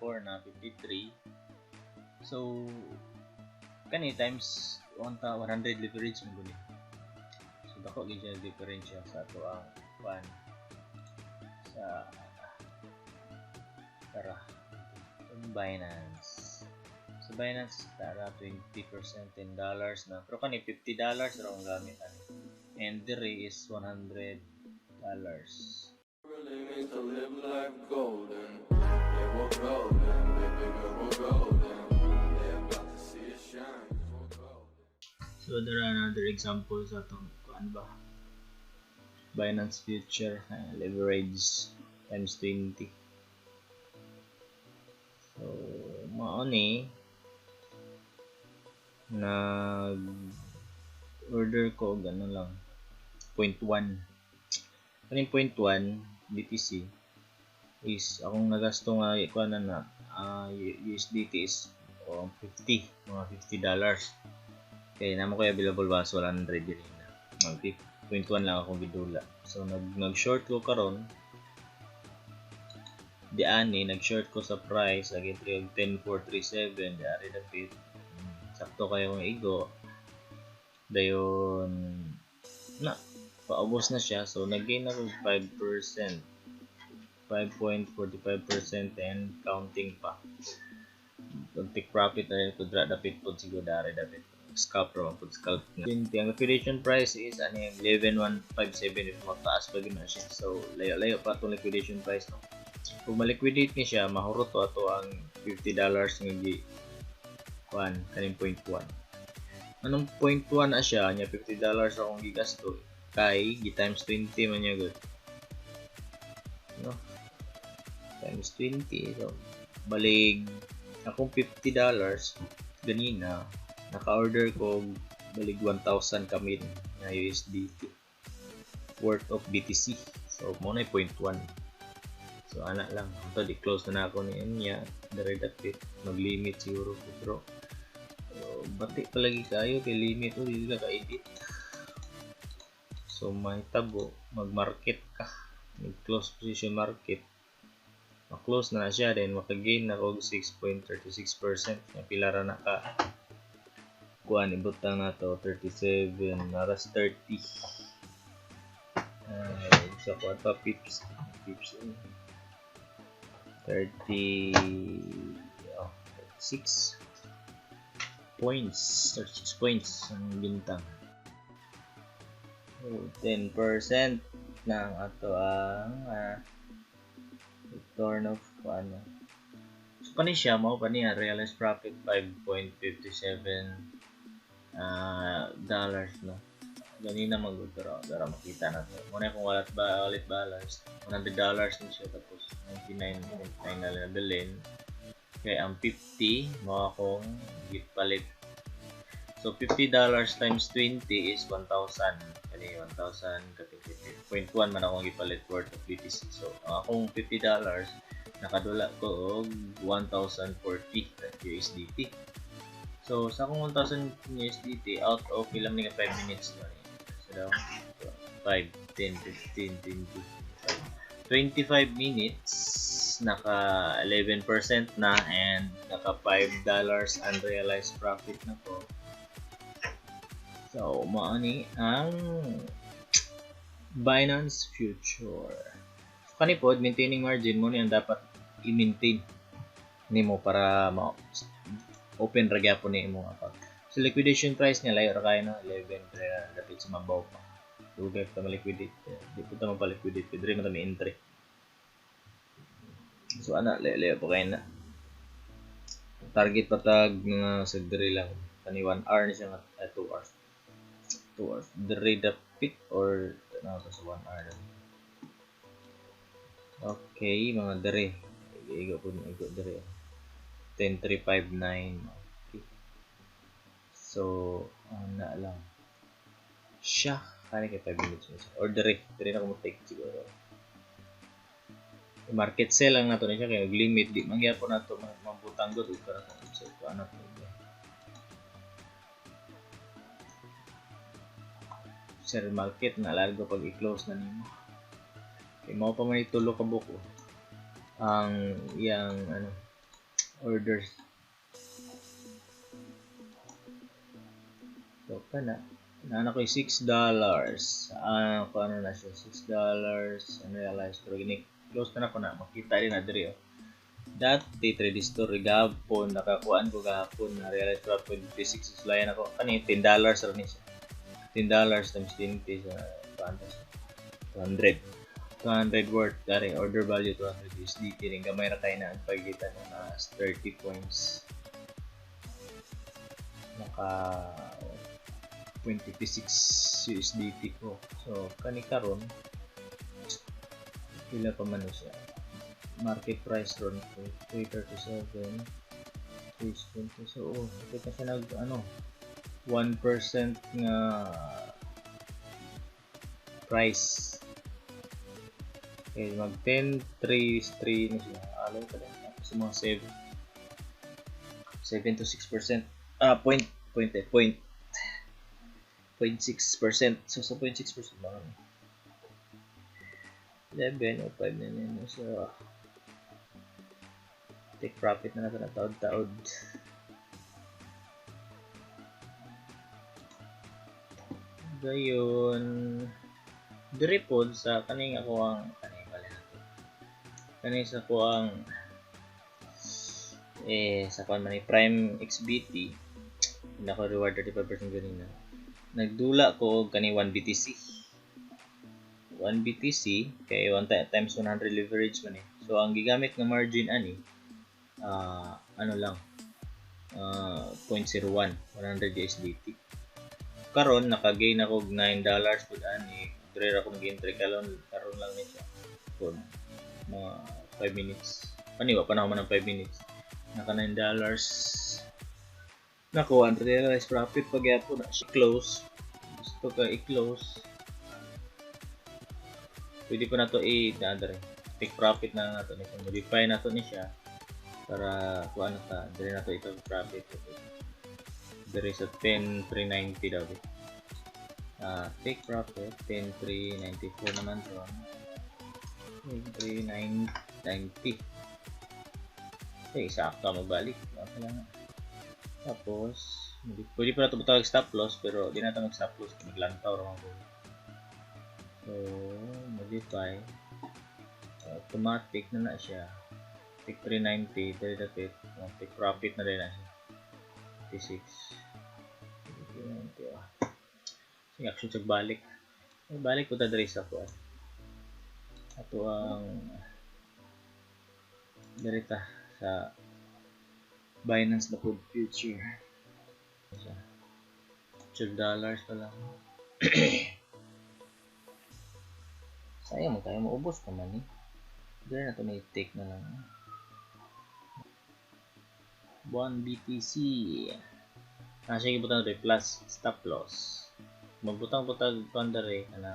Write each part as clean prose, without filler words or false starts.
54 na, 53. So kani times 1 100 leverage mo guni. So dako gyud siya difference sa ato ang kuan sa tara itong Binance. Sa Binance, tara 20%, $10 na. Pero kani $50 ra ang gamit ani. And diri is $100. Really means to live life golden. Yeah, we're golden, baby girl, we're golden. They're about to see us shine, 'cause we're golden. So there are another example sa atong kuan ba? Binance Future, leverage times 20. So mao ni nag order ko og ano lang, 0.1. Kaning 0.1 BTC is akong nagasto nga kuan na na USDT is, oh, 50, mga $50 kay namo ko available ba, so 100 din na mag 0.1 lang akong gidula. So nag short ko karon di ani, nag short ko sa price ag entry og 10,437 di ari dapit. Sakto kayo ang igo, dayon na paubos na siya. So nag-gain ako 5%, 5.45% and counting pa. Pag take profit na rin ko dra dapit pod siguro, dari dapit, scalp ra man pud, scalp nga 20. Ang liquidation price is ano yung 11,157. If mataas pa gyud na siya, so layo-layo pa atong liquidation price, no? Kung ma-liquidate ni siya, mahurot to ato ang $50 nga gi kuan kaning 0.1. Anong 0.1 na siya nya, $50 akong gigasto kay gi times 20 man niya gud, no? Times 20. So balig akong $50 ganina, naka-order ko balig 1,000 kami nga USDT worth of BTC. So mo na 0.1. So ana lang ito, di close na na ako ni niya dere dapit. Mag-limit siguro ko, pero bati palagi kayo kay limit o dili ka ka-edit. So mahitabo mag-market ka, mag-close position market, ma-close na na siya, then maka-gain na og 6.36% nga pila ra na ka kuan. Ibutang na to 37 naras 30, sa kuan pa, pips pips, 30, oh, 36 points, 36 points ang bintang. So, 10% ng ato ang return of ano. So kani siya, mao pa niya realized profit 5.57 dollars, no? Ganina magud, pero pero makita na to muna kung wallet ba, wallet balance $100 ni siya, tapos 99.9 na lang nabilin kay ang 50 mo akong gipalit. So $50 times 20 is 1,000. Kani 1,000 kapit 0.1 man akong gipalit worth of BTC. So ang akong $50, nakadula ko og 1,040 USDT. So sa akong 1,000 USDT, out of ilang ni nga 5 minutes no? So daw 5, 10, 15, 20, 25, 25 minutes, naka 11% na and naka $5 unrealized profit na ko. So, mao ni ang Binance Future. So, kani pod, maintaining margin mo ni ang dapat i-maintain nimo para ma open ra gyapon ni imong account. So liquidation price niya layo ra kayo, no? 11 pero dapit sa mabaw pa. Dugay pa ma-liquidate. Di po ta mapa-liquidate. Diri man ta may entry. So ana, layo pa kayo na. Target patag mga sa diri lang. Kani 1 hour ni siya nga, 2 hours. 2 hours. Diri dapit or ano to sa 1 hour lang. Okay, mga diri. Igo po, igo diri. 10359. Okay. So, ana lang. Siya, kani kay 5 minutes na siya. Or diri, diri na ko mo take siguro. Market sell lang nato ni siya kay limit di man gyapon nato mabutang gud ug karon so ano to. Sell market na largo pag i-close na nimo. Kay mao pa man tulo ka buko ang iyang ano. Orders. So kana naa ko $6. Ah, kung ano na siya, $6 unrealized, pero gini close na nako na makita din na diri, oh. Dati trade story gapon nakakuan ko gahapon na realized profit 0.56. Sulayan ako kani $10 ra ni siya. $10 times 20 sa kuan siya, 200 200 worth dari order value 200 USDT rin. Gamay ra kay na ang pagkita na 30 points, naka 0.56 USDT ko. So kani karon pila pa man siya market price ron? 337, 320. So oh, kita siya nag ano, 1% nga price. Okay, mag 10, 3, 3 na siya. Alay pa din. Tapos mga 7. 7 to 6%. Ah, point, point, eh, point, 0.6%. So, sa 0.6% ba? 11 o 5 na yun. So, take profit na natin na taod-taod. Gayon, diri pod sa kaning ako ang kaning bali nato. Kaning sa ko ang eh sa kuan man ni Prime XBT, nako reward 35% ganina. Nagdula ko og kani 1 BTC. 1 BTC kay 1 times 100 leverage man eh. So ang gigamit nga margin ani ano lang, 0.01 100 USDT. Karon naka-gain ako og $9 pud ani. Diri ra ko nag-entry karon, karon lang ni siya. Pud mga 5 minutes. Kani wa pa na man ang 5 minutes. Naka $9 nako, unrealized profit pagyapon na siya. Close. Gusto ka i-close. Pwede pa na to i-dere. Take profit na nato ni siya. Modify na to ni siya para kuan na ta. Dere na to ito profit. Dere sa 10,390 daw. Take profit 10,394 naman to. 10,390. Okay, sakto magbalik. Okay lang. Tapos, pwede pa na ito butang stop loss, pero di na ito mag stop loss kung maglantaw ra man ko. So, modify. Automatic na na siya. Take 390, dali dapit. Take profit na rin na siya. 56. 390, ah. Sige, action sa balik. Balik ko ta diri sa kuan. Ato ang diri ta sa Binance na po future. $12 pa lang. Sayang mo kayo, maubos pa man eh. Diri na ito may take na lang. 1 BTC. Ah, sige, butang ito plus stop loss. Magbutang butang pandare na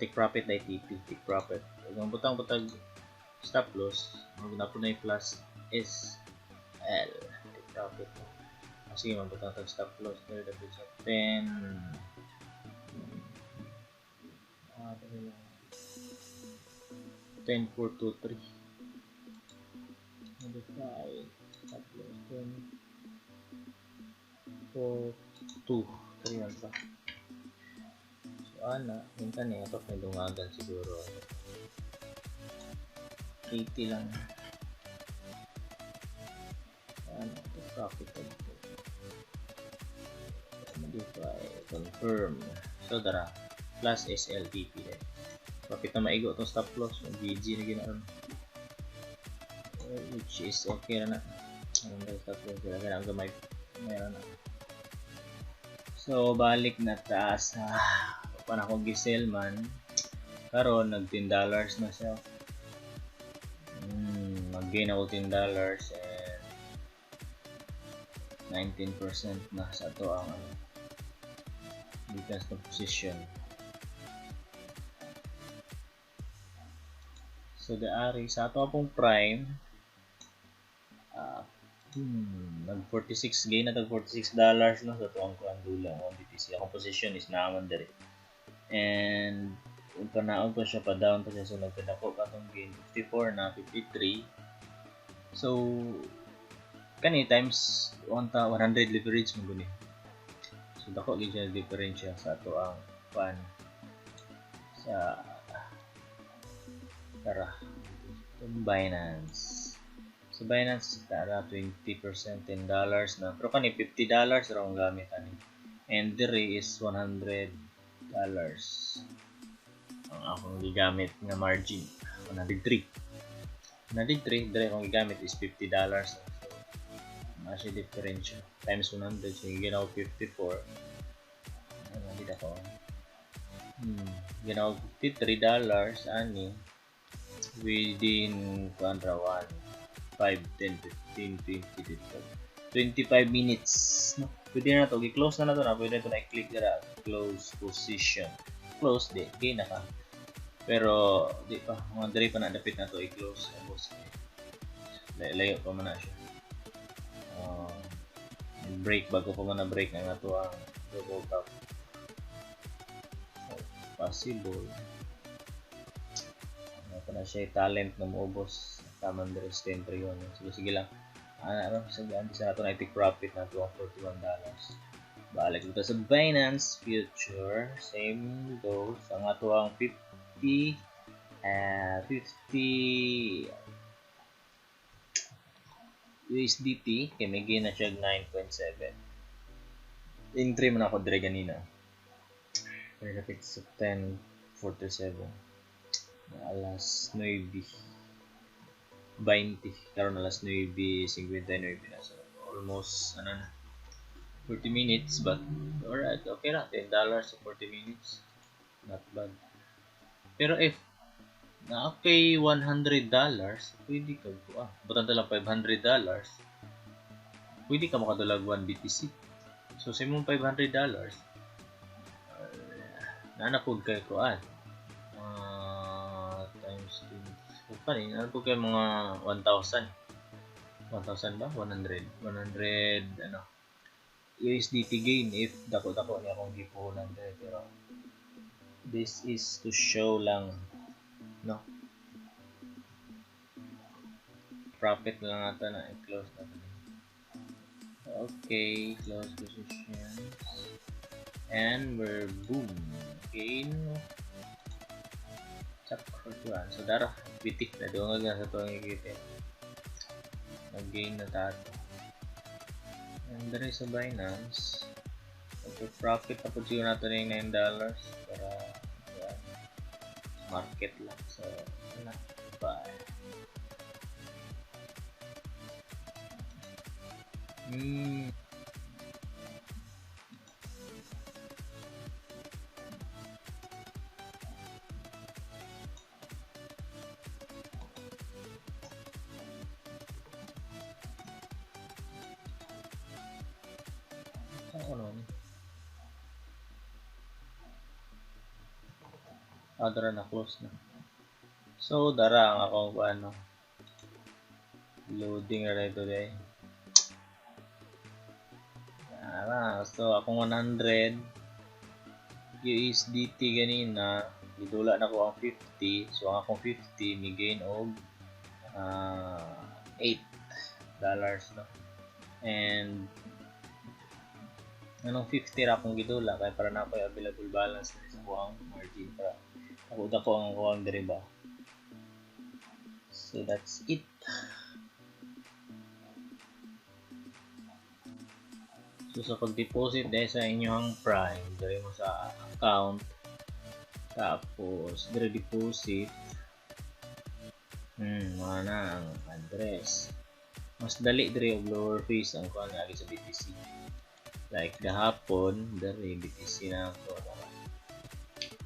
take profit na TP, take profit. Magbutang butang stop loss, magbutang na plus SL, take profit. Sige, magbutang tag stop loss there dapat sa 10. Ah, 10,423. Modify stop loss 10 4 2 3 man pa. So ana, hinta niya ito kay dungagan siguro. 80 lang. Ano, ito profit ito. Modify, confirm. So dara, plus SLTP din. Profit na maigo itong stop loss, GG na ginaon. Which is okay na na. Anong ba stop loss? Wala na ang gamay. Meron na. So balik na ta sa pa na ako gisell man. Karon nag $10 na siya. Mag-gain ako $10 and 19% na sa ato ang ano, gikas na position. So the ari sa ato pong prime, nag 46 gain na tag $46 no sa ato ang kuan dula ang BTC. Akong position is naaman diri. And panaon pa siya, pa down pa siya, so nagpadako pa tong gain 54 na 53. So kani times 1 100 leverage mo guni. So dako gyud siya diferensya sa ato ang pan sa tara Binance. So Binance tara 20% $10 na, pero kani $50 ra ang gamit ani. And diri is $100 ang akong gigamit nga margin, 103. 103 diri akong gigamit is $50. So naa siya diferensya times 100, so ginaw 54. Ano dito ako? Ginaw $53 ani within 1, 5, 10, 15, 20, 25 minutes, no? Pwede na to, i-close na to na, pwede na to na i-click dira, close position. Close di, gain na ka. Pero di pa, mga diri pa na dapit na to i-close. Tapos layo pa man na siya. Break bago pa man na break na to ang double top. So, possible. Ano pa na siya talent na muubos. Taman diri sa 10 yun. Sige, sige lang. Ano, sige, sa ato na i-take profit na to ang $41. Balik dito sa Binance Future, same goes. Ang ato ang 50 USDT kay may gain na siya 9.7. Entry man ako dire ganina. Pero dapit sa 10:47. Alas 9:20. Karon alas 9:59 na. So almost ano na 40 minutes, but alright, okay ra, $10 sa 40 minutes. Not bad. Pero if na okay $100, pwede ka butan ta lang $500, pwede ka makadulag 1 BTC. So sa imong $500, naa pud kay kuan. Times 20. Pa ni, ano po kay mga 1,000? 1,000 ba? 100. 100 ano USDT gain if dako-dako niya akong gipuhunan dere, pero this is to show lang, no? Profit lang ata na i-close na ito. Okay, close positions and we're boom gain chak 41. So dara bitik na dungag na sa tuwang ikita, nag-gain na tato. And dere sa Binance, profit na po siguro natin yung $9 para yeah, market lang. So, wala. Bye. Ano ni? Dara na close na. So dara ang akong ano loading na rin today. Dara, so akong 100 USDT ganina, gidula na ko ang 50. So ang akong 50 mi gain og $8, no. And anong 50 ra akong gidula kay para na ako'y available balance na sa kuang margin para ako dako ang kuang diri ba. So that's it. So sa pag-deposit dahil sa inyong Prime, diri mo sa account, tapos diri deposit, mga na ang address. Mas dali diri og lower fees ang kuan lagi sa BTC. Like gahapon, diri BTC na ako.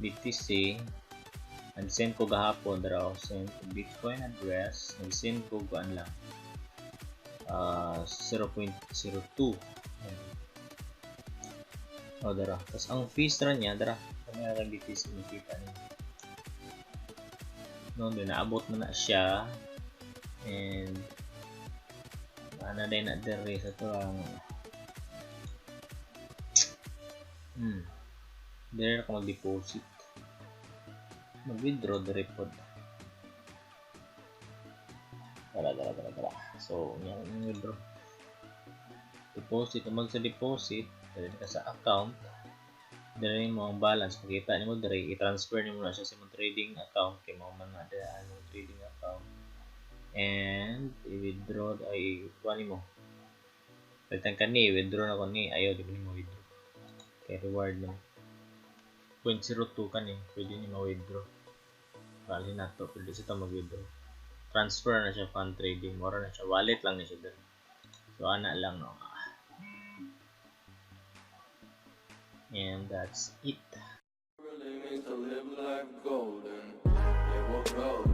BTC, nag-send ko gahapon, dara ako send ko Bitcoin address, nag-send ko kuan lang 0.02. O dara. Tapos ang fees ra niya, dara. Kami ang BTC makita niyo. No, doon naabot mo na siya. And ana din na diri sa to ang diri ka mag-deposit. Mag-withdraw diri pod. Dara. So, nya withdraw. Deposit, mo sa deposit, dali ka sa account, dali mo ang balance, makita nimo diri, i-transfer nimo na siya sa imong trading account kay mao man nga ang trading account. And i-withdraw ay kuha nimo. Palitan kani, withdraw na ko ni, ayaw di mo withdraw. Kay reward man. 0.02 kani, pwede ni ma-withdraw. Bali na to, pwede siya mag-withdraw. Transfer na siya fund trading, mura na siya, wallet lang ni siya diri. So ana lang, no. And that's it. Really means to live life golden. Yeah, we're golden.